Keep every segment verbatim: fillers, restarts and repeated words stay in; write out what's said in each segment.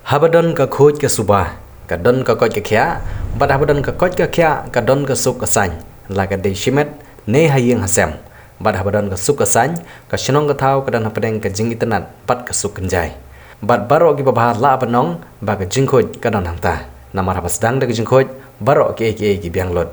Haba don ka khuid ka suba, ka don ka koit ka khiah, bad haba don ka koit ka khiah, ka don ka suk ka saiñ, la ka dei shimet, ne ha ïing ha sem. Bad haba don ka suk ka saiñ, ka shnong ka thaw ka don hapdeng ka jingitynnad, bad ka suk kynjai. Bad baroh kiba bha lah ban ong, ba ka jingkhuid ka don hangta. Namar haba sdang da ka jingkhuid, baroh kiei kiei ki biang lut.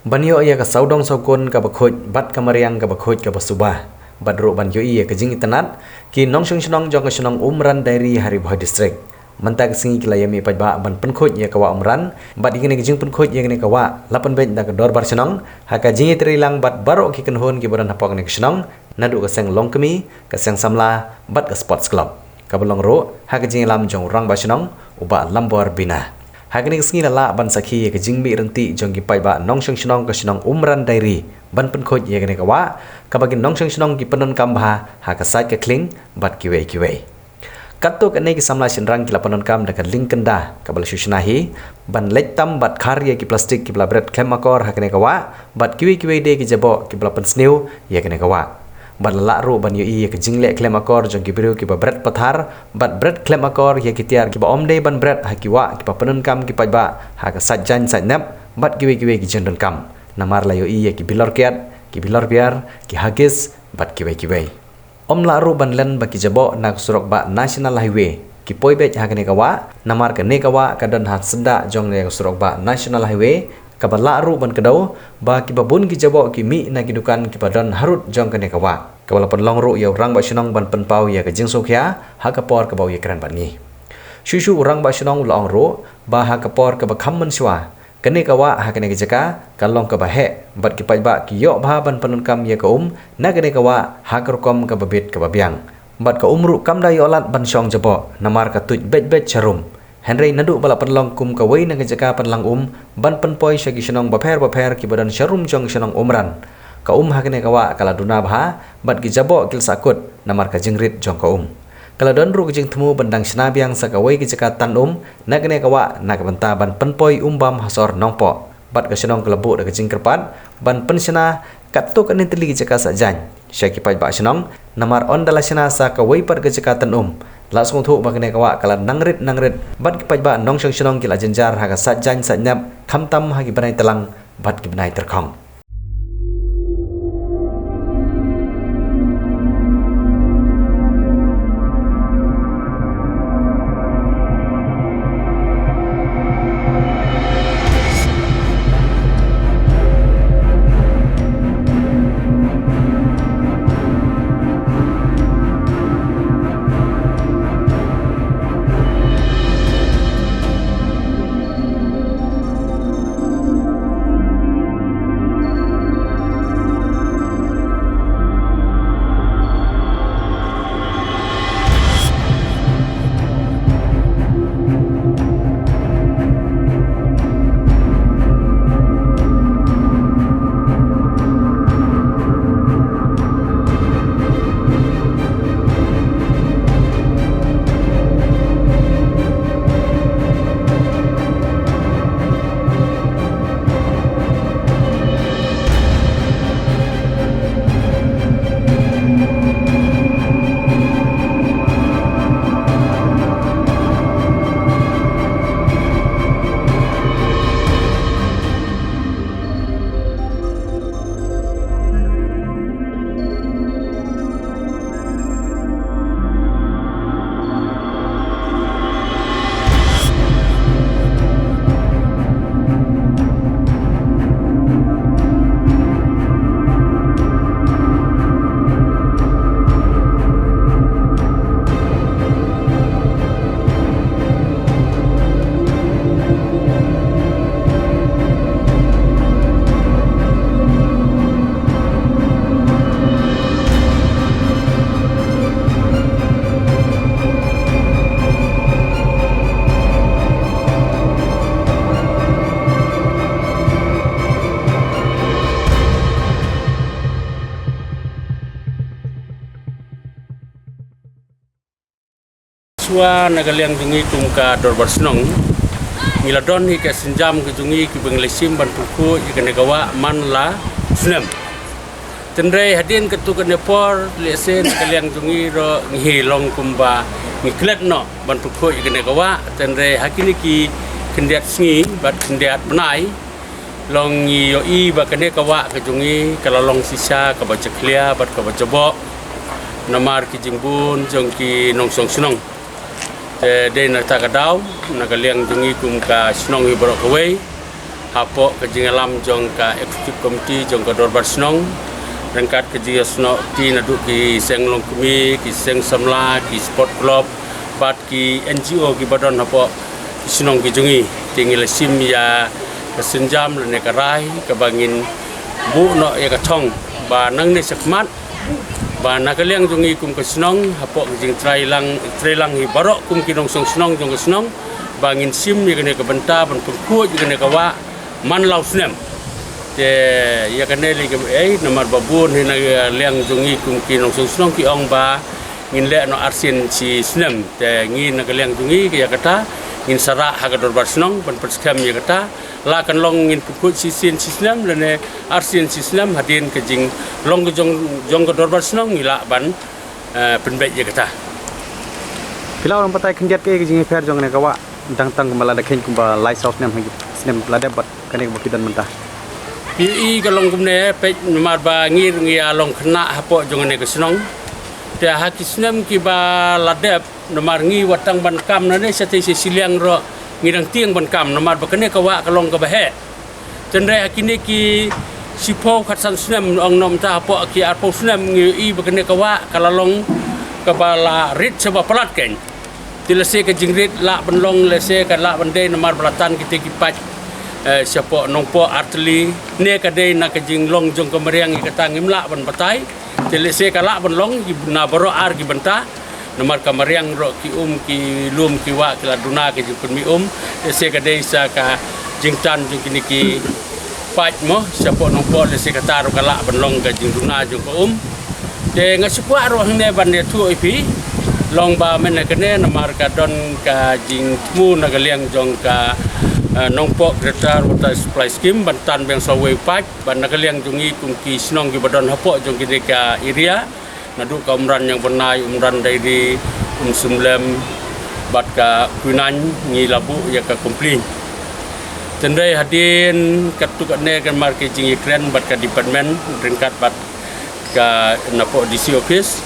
Ban ïoh ïa ka sawdong sawkun kaba khuid, bad ka mariang kaba khuid kaba suba. Bad ruh ban ïohi ïa ka jingitynnad, ki nongshong shnong jong ka shnong Umran Diary ha Ri Bhoi District. Mynta ka sngi ki la ïa mih paidbah ban pynkhuid ïa ka wah Umran, bad ïa kane ka jingpynkhuid ïa kane ka wah, la pynbeit da ka dorbar shnong, ha ka jingïatreilang bad baroh ki kynhun kiba don hapoh kane ka shnong, naduh ka seng longkmie, ka seng samla, bad ka sports club. Kaba long ruh, ha ka jingïalam jong u rangbah shnong, u Bah Lambor Bina. Ha kane ka sngi la lah ban sakhi ïa ka jingmih ryntih jong ki paidbah nongshong shnong ka shnong Umran Diary, ban pynkhuid ïa kane ka wah, kaba ki nongshong shnong ki pyndonkam bha, ha ka sait ka khlieng, bad kiwei kiwei. Katto katne ki samla shynrang ki la pyndonkam da ka lyngkynda kaba la shu shna hi, ban leit tam bad khar ïa ki plastik kiba la bret khlem akor ha kane ka wah, bad kiwei kiwei de ki jaboh kiba la pynsniew ïa kane ka wah. Bad la lah ruh ban ïohi ïa ka jingleh khlem akor jong ki briew kiba bret pathar, bad bret khlem akor ïa ki tiar kiba ym dei ban bret ha ki wah kiba pyndonkam ki paidbah ha ka sait jaiñ sait nep, bad kiwei kiwei ki jingdonkam. Namar la ïohi ïa ki bilor kiad, ki bilor biar, ki huggies, bad kiwei kiwei. Ym lah ruh ban len ba ki jaboh na ka surok bah National Highway ki poi beit ha kane ka wah, namar kane ka wah ka don ha syndah jong kane ka surok bah National Highway, kaba lah ruh ban kdew ba kiba bun ki jaboh ki mih na ki dukan kiba don harud jong kane ka wah. Kaba la pynlong ruh ïa u rangbah shnong ban pynpaw ïa ka jingsngewkhia ha ka por kaba u ïakren bad ngi. Shuh shuh u rangbah shnong u la ong ruh ba ha ka por kaba kham mynshuwa, kane ka wah ha kane ka jaka ka long kaba heh, bad ki paidbah ki ïoh bha ban pyndonkam ïa ka um na kane ka wah ha ka rukom kaba bit kaba biang. Bad ka um ruh kam da ïoh lad ban shong jaboh, namar ka tuid beit beit sharum. Hynrei naduh ba la pynlong kum kawei na ka jaka pynlang um ban pynpoi sha ki shnong bapher bapher kiba don sharum jong shnong Umran, ka um ha kane ka wah ka la duna bha, bad ki jaboh ki la sahkut namar ka jingrit jong ka um. Ka la don ruh ka jingthmu ban dang shna biang sa kawei ka jaka tan um na kane ka wah na ka bynta ban pynpoi um bam ha sor Nongpoh. Bad ka shnong ka la buh da ka jingkyrpad ban pynshna katto katne tylli ki jaka sah jaiñ sha ki paidbah shnong, namar ynda la shna sa kawei pat ka jaka tan um, la sngewthuh ba kane ka wah ka la nang rit nang rit, bad ki paidbah nongshong shnong ki la jynjar ha ka sah jaiñ sah nep, khamtam ha ki bnai tlang bad ki bnai tyrkhong. Shuwa na ka liang jong ngi kum ka dorbar shnong, ngi la don hi ka sienjam ka jong ngi kiba ngi la shim ban pynkhuid ïa kane ka wah man la snem. Hynrei hadien katto katne por, lehse na ka liang jong ngi ruh ngi hi long kumba ngi klet noh ban pynkhuid ïa kane ka wah, tangba ha kine ki khyndiat sngi bad khyndiat bnai long ngi ïohi ba kane ka wah ka jong ngi ka la long shisha kaba jakhlia bad kaba jaboh namar ki jingbun jong ki nongshong shnong. Te dei na kata ka daw, na ka liang jong ngi kum ka shnong hi baroh kawei, hapoh ka jingïalam jong ka executive committee jong ka dorbar shnong, ryngkat ka jingïasnoh kti naduh ki seng longkmie, ki seng samla, ki sport club bad ki N G O kiba don hapoh ki shnong ki jong ngi. Te ngi la shim ïa ka sienjam lane ka rai kaba ngin buh noh ïa ka thong ba nangne shakhmat ba na ka liang jong ngi kum ka shnong, hapoh ka jingtreilang, treilang hi baroh kum ki nongshong shnong jong ka shnong, ba ngin shim ïa kane ka bynta ban pynkhuid ïa kane ka wah man la u snem. Te ïa kane lei ka ei namar ba bun hi na ka liang jong ngi kum ki nongshong shnong ki ong ba ngin leh noh arsien shi snem. Te ngi na ka liang jong ngi ïa kata ngin sa rah ha ka dorbar shnong ban pynskhem ïa kata. La kan long ngin pynkhuid shisien shi snem lane arsien shi snem hadien ka jinglong ka jong, jong ka dorbar shnong ngi lah ban, eh, pynbeit ïa kata. Phi lah ban batai khyndiat kaei ka jingïapher jong kane ka wah, dang tang kumba la da kheiñ kumba lai saw snem ha ki snem la dep bad kane kaba phi don mynta? Phi ïohi ka long kumne, peit namar ba ngi ruh ngi ïa long khynnah hapoh jong kane ka shnong. Te ha ki snem kiba la dep namar ngi wat tang ban kam nangne shatei sha shiliang ruh ngi dang tieng ban kam namar ba kane ka wah ka long kaba heh. Tangba ha kine ki shiphew khatsan snem ong noh mynta hapoh ki arphew snem ngi ïohi ba kane ka wah ka la long kaba la rit shaba palat kein. Te lehse ka jingrit lah ban long, lehse ka lah ban dei namar ba la tan kite ki paip, eh, shapoh Nongpoh artylli, ne ka dei na ka jinglong jong ka mariang ïa kata ngim lah ban batai. Te lehse ka lah ban long ki na baroh ar ki bynta. Namar ka mariang ruh ki um ki lum ki wah ki la duna ka jingpynmih um. Lehse ka dei sa ka jingtan jong kine ki paip mo, shapoh Nongpoh lehse kata ruh ka lah ban long ka jingduna jong ka um. Te nga shu kwah ruh hangne ban ïathuh ïa phi long ba mynne kane namar ka don ka jingthmu na ka liang jong ka, eh, Nongpoh Greater Water Supply Scheme ban tan biang sa uwei u paip. Bad na ka liang jong ngi kum ki shnong kiba don hapoh jong kine ka area, naduh ka Umran Ïangbyrnai, Umran Dairy, Umsumlem bad ka Kwinain ngi la buh ïa ka complaint. Tangba hadien katto katne ka mar ka jingïakren bad ka department ryngkat bad ka napoh D C office,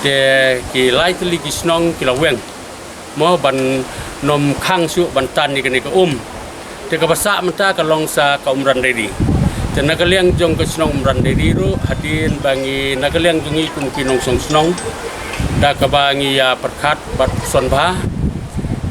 te ki lai tylli ki shnong ki la weng mo ban nym khang shuh ban tan ïa kane ka um. Te kaba sah mynta ka long sa ka Umran Dairy. Te na ka liang jong ka shnong Umran Dairy ruh hadien ba ngi na ka liang jong ngi kum ki nongshong shnong da kaba ngi ïa pyrkhat bad puson bha,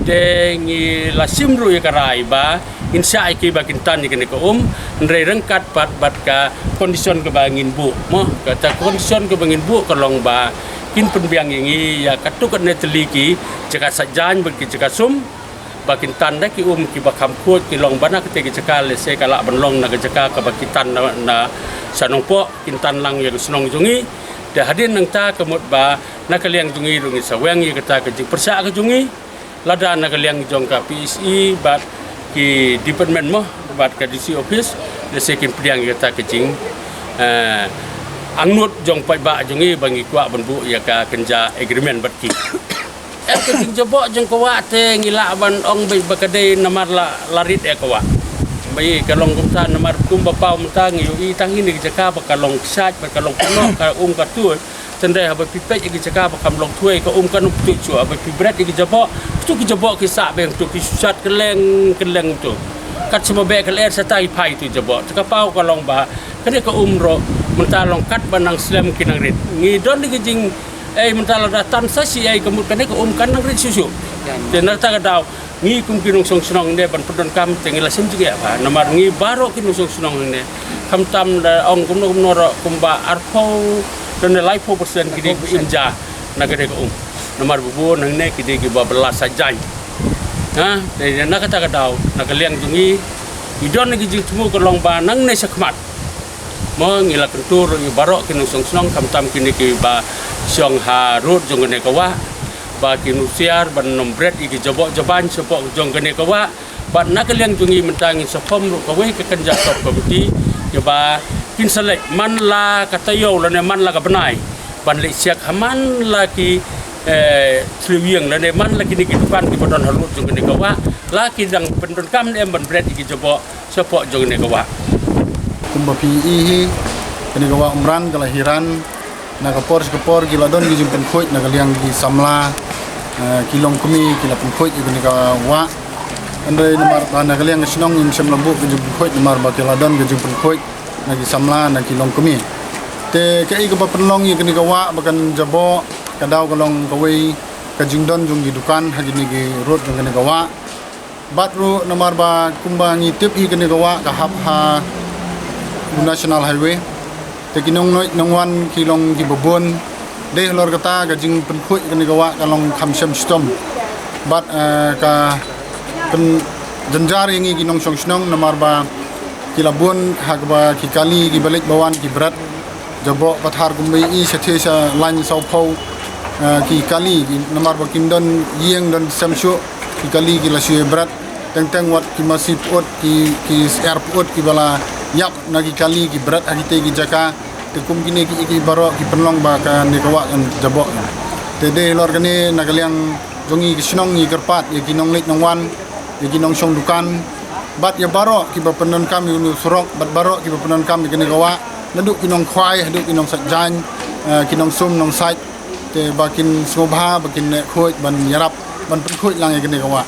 te ngi la shim ruh ïa ka rai ba ngin shah ïa ki ba kin tan ïa kane ka um, hynrei ryngkat bad, bad ka condition kaba ngin buh mo. Kata condition kaba ngin buh ka long ba kin pynbiang ïa ngi ïa katto katne tylli ki jaka sait jaiñ bad ki jaka sum ba kin tan da ki um kiba kham khuid, ki long ba na kata ki jaka lehse ka lah ban long na ka jaka kaba ki tan na, na sha Nongpoh, kin tan lang ïa ka shnong jong ngi. Te hadien nangta ka mut ba na ka liang jong ngi ruh ngin sa weng ïa kata ka jingpyrshah ka jong ngi. Lada na ka liang jong ka P S E bad ki department mo bad ka D C office, lehse kin pdiang ïa kata ka jing, eh, angnud jong paidbah jong ngi ba ngi kwah ban buh ïa ka kynja agreement bad ki. Eh, ka jingjaboh jong ka wah te ngi lah ban ong beit ba ka dei namar la, la rit eh ka wah. Ba ïa ka long kumta namar kumba paw mynta ngi ïohi tang hi ne ka jaka ba ka long kshaid, ba ka long pynnoh, ka um ka tuid. Tangba haba phi peit ïa ki jaka ba kham long thuh ka um kan pyntuh shuh, haba phi bret ïa ki jaboh, pyntuh ki jaboh ki sah beng, pyntuh ki shat kylleng kylleng pyntuh. Kat shaba beh ka lyer shata i phai tu jaboh. Te ka paw ka long ba kane ka um ruh mynta long kat ba nang slem ki nang rit. Ngi don ïa ki jing, eh, mynta lada tan sa shi, eh, ka mut kane ka um kan nang rit shuh shuh. Te na kata ka daw ngi kum ki nongshong shnong ne ban pyndonkam te ngi la shem jingeh bha. Namar ngi baroh ki nongshong shnong ne khamtam da ong kumno kumno ruh kumba arphew lane laiphew percent ki dei im ja na kane ka um. Namar ba bun hangne ki dei kiba bylla sait jaiñ. Ha, te na kata ka daw na ka liang jong ngi, ngi don ki jingthmu ka long ba nangne shakhmat mo ngi la kyntu ruh ïa baroh ki nongshong shnong khamtam kine kiba shong ha rud jong kane ka wah ba kin husiar ban nym bret ïa ki jaboh jabaiñ shapoh jong kane ka wah. Bad na ka liang jong ngi mynta ngin sa form ruh kawei ka kynja sub committee kaba kin sa leit man la ka taïew lane man la ka bnai ban leit check ha man la ki, Sliwiang lane man la kine ki dukan kiba don halor jong kane ka wah, la ki dang pyndonkam ne em ban bret ïa ki jaboh shapoh jong kane ka wah. Kumba phi ïohi hi, kane ka wah Umran ka la hiran, na ka por sha ka por ki la don ki jingpynkhuid na ka liang ki samla, ki longkmie ki la pynkhuid ïa kane ka wah. Hynrei namar ba na ka liang ka shnong ngim shym la buh ki jingpynkhuid namar ba ki la don ki jingpynkhuid na ki samla na ki longkmie. Te kaei kaba pynlong ïa kane ka wah ba kan jaboh, ka daw ka long kawei ka jingdon jong ki dukan ha kine ki rud jong kane ka wah. Bad ruh namar ba kumba ngi tip hi kane ka wah ka hap ha u National Highway. Te ki nongnoh nongwan ki long kiba bun. Dei halor kata ka jingpynkhuid kane ka wah ka long kham shem shitom. Bad ka pynjynjar ïa ngi ki nongshong shnong namar ba ki la bun ha kaba ki kali kiba leit ba wan ki bret jaboh pathar kumba i sha thie sha lain sawphew. Ki kali namar ba kim don ïing don sem shuh, ki kali ki la shu bret. Teng teng wat ki masi put, ki ki syiar put kiba la ïap na ki kali ki bret ha kite ki jaka. Te kum kine ki ki baroh ki pynlong ba kane ka wah kan jaboh. Te dei halor kane na ka liang jong ngi ki shnong ngi kyrpad ïa ki nongleit nongwan, ïa ki nongshong dukan, bad ïa baroh kiba pyndonkam ïa une u surok, bad baroh kiba pyndonkam ïa kane ka wah, naduh ki nongkhwai haduh ki nongsait jaiñ, ki nongsum nongsait. Te ba kin sngewbha ba kin neh khuid ban ïarap ban pynkhuid lang ïa kane ka wah.